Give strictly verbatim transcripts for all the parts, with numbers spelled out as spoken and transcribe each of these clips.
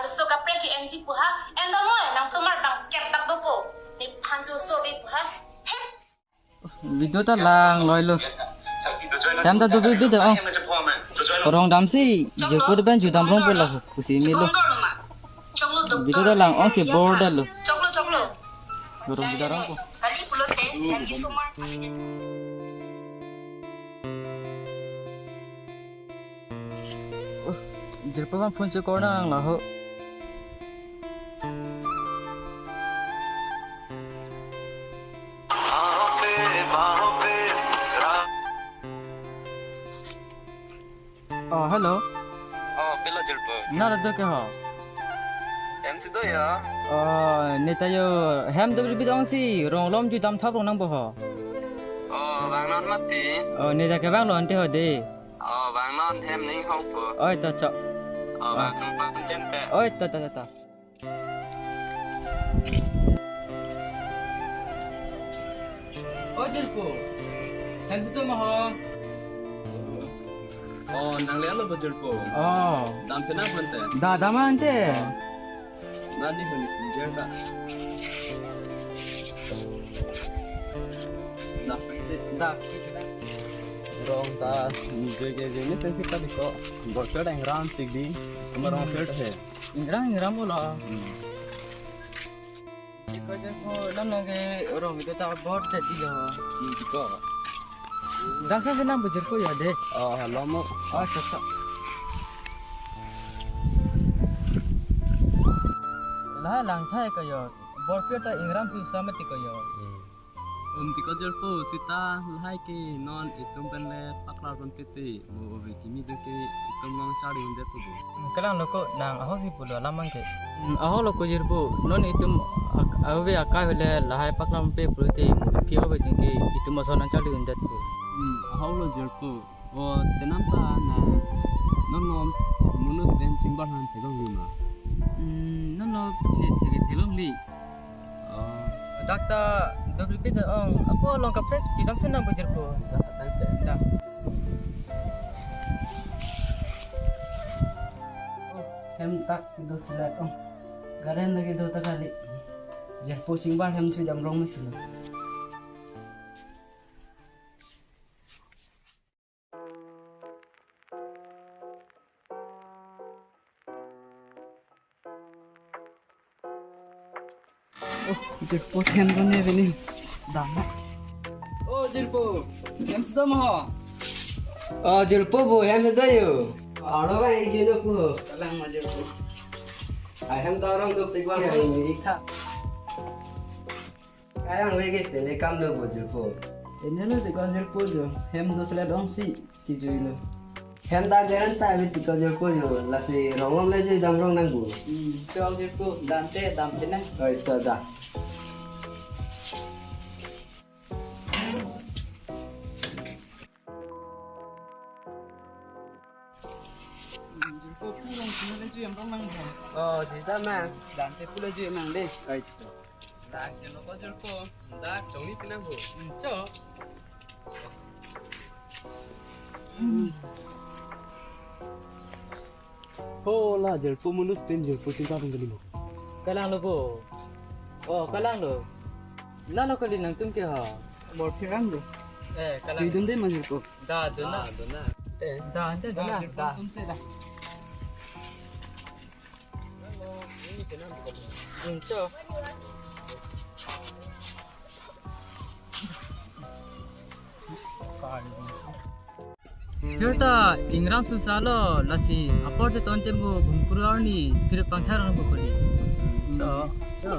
Arloso kaprek ke-enji pu ha, en do mo, nang osomar bang kep dak do ko. Nephan arloso ave pu ha. He. Video ta lang loi lo. Hem ta do video do, oh. Rong damsi, jirpo de pen ju dam rong po la ho, pusi melo. Video ta lang, ong si bor da lo. Choklo, choklo. Rong video rong po. Kali pulote, thank you so much. Oh, jirpo bang phone che kor nang la ho. Oh, hello. Oh, pilo jirpo. Na do ke ho? Hem si do ya. Oh, neta yo hem do bidong si rong lom ju dam thap rong nang bo ho. Oh, bang non mati. Oh, neta ke bang lo ante ho de. Oh, bang non hem ning hong po. Oi, to cho. Oh, bang non hem te. Oi, to, to, to, to. O jirpo. Hem tu ma ho. Oh, nang le alo bo jirpo. Oh. Dam te nang phante. Da, dam ante. Nani huni jer ta. Da. Da. Rong ta, je ke je ni pensi ta diko. Borker dang ran tik di. Kuma rong sel he. Ingrang, ingrang mo lo. Hmm. Iko je ko lam nang ke rong itu ta bor te di lo. Hmm, diko. Dasa se nang bujur ko ya de. Oh, hello mo. Oh, tata. La lang thai ko yo. Borker ta ingrang tu sama ti ko yo. Hmm. Um, tiko jirpo, sita lahai ke non itum pen le paklar pen pete, mo ove kimi dun ke itum long charli un det po bo. Hmm, kalang lo ko, nang ahok si pulo alam abang ke. Hmm, ahok lo ko jirpo, non itum ak-, ave akai le lahai paklar pen pe pulote, mo phi ove dun ke itum ason nang charli un det po. Hmm, ahok lo jirpo. O, chenam ta na, non lo monit pen singbar han theklong li ma? Hmm, non lo ne thek theklong li. Oh. Dak ta duplicate ong, ako long kaprek kedam si nang bujur ko. Da, tangte. Da. Oh, hem ta kedo selat ong. Garen lagi do ta kali. Jirpo singbar hem si dam rong masi lo. Oh, jirpo hem do ne bini. Dam. Oh, jirpo. Hem si do ma ho? Oh, jirpo bo, hem si do yo. Aro ba, eh, jino ko. Kalang ma jirpo. Ai hem do rong do tik ba. Ya, ini ikha. Kayang lagi tele kam do bo jirpo. Ini lo tiko jirpo jo. Hem do selat ong si kijui lo. Hem ta garen ta ave tiko jirpo jo. Lasi rong lom le jui dam rong nang bo. Hmm, cho jirpo. Dam te, dam te na. Oi, to da. Jirpo pu rong sima le jui dam rong nang bo. Oh, jui dam ma. Dam te pu le jui nang de. Oi, to. Dak jeno ko jirpo, dak chongni pinang ho. Hmm, cho. Ho la jirpo monit pen jirpo chinta tung kali mo. Kalang lo ko. Oh, kalang lo. La lo kali nangtum ke ha. Bor phirang do. Eh, kalang. Jui dun de ma jirpo. Da, dun na. Ah, dun na. Eh. Da, ante dun na. Da, jirpo da. Tum te da. Incho. Jirta ingrang susalo lasi apor te ton tempo bungkuru arni tirip pangthar nang bukuli. Cho, cho.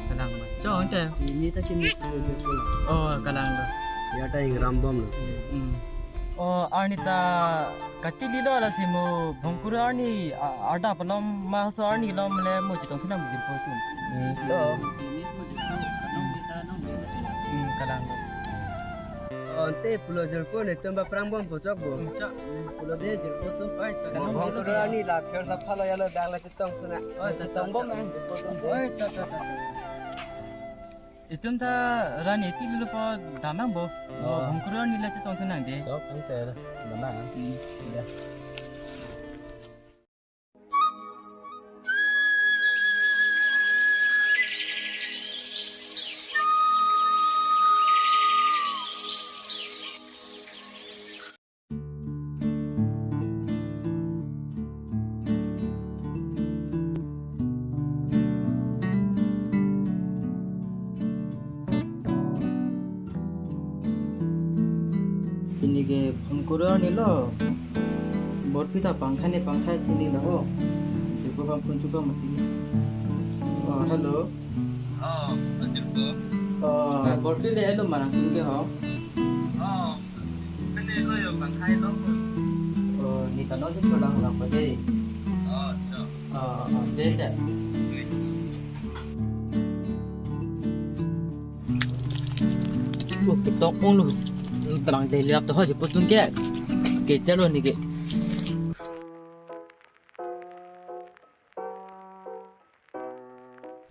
Kalang ma. Cho, ante. Ini ta kini pura jepula. Oh, kalang lo. Ya ta ingrang bom lo. Hmm. Oh, arni ta Kati lilo lasi mo bungkuru arni, a-, arda palom ma so arni lom le mo chetong thinang bujur po tum. Hmm, so. Hmm, kalang lo. Ante pulo jirpo netum ba prang bom po chok bo. Hmm, chok. Pulo de jirpo tum. Oi, chok. Mo bungkuru arni la phior sa phalo yalo dang la chetong tuna. Oi, chok, chetong bom chok. Eh. Oi, chok, chok, chok. Itum ta rani pi lulu po damnang bo. Oh. Bungkuru arni la chetong thinang de. Chok, ante damnang. Hmm. Ya. Kurang ni lo. Borpi ta pangthai ne pangthai thini lo ho. Jirpo bang phone chuka mati. Oh, hello. Oh, jirpo. Oh, borpi le hello marang kin ke ho. Oh, pene lo yo pangthai lo. Oh, ni ta no si pulang lang pa dei. Oh, so. Oh, oh, dei dei. Oh, ketok ong lo. Terang dei liap to ho, jirpo tung ke. Kete lo ni ke.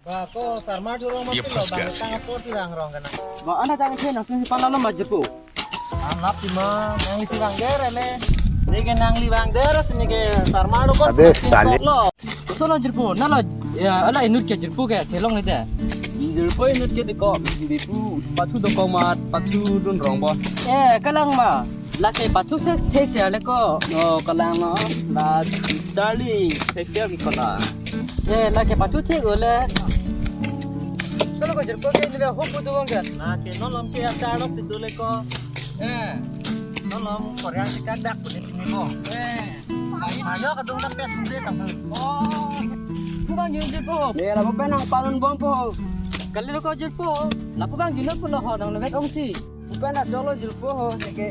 Ba ko sarma dhurong ma pilo ba tang apor si bang rong kana. Ba ana tang the nang tung si pana lo ma jirpo. Anap si ma nangli si bang der le. Dei ke nangli bang der si ni ke sarma do ko. Abe, sale. Lo. Koson lo jirpo, na lo, ya, ala inut ke jirpo ke, thelong ni te. Jirpo inut ke dei ko, dei pu, pathu do ko mat, pathu dun rong bo. Eh, kalang ma, lake pathu se, the se ale ko. No, kalang no, la Charlie, se ke ki kola. Eh, lake pathu the ole. Kalo ko jirpo ke ni ho pu do bang ke. Na ke non lom ke ya charlok si do le ko. Eh. Non lom Korea si kadak pu ni ni ko. Eh. Ayo kadung ta pet dei ta. Oh. Pu bang jun jirpo. Ne lapu pen nang panun bom po. Kali lo ko jirpo. Lapu bang jun po lo ho nang levet ong si. Pu pen na cholo jirpo ho ne ke.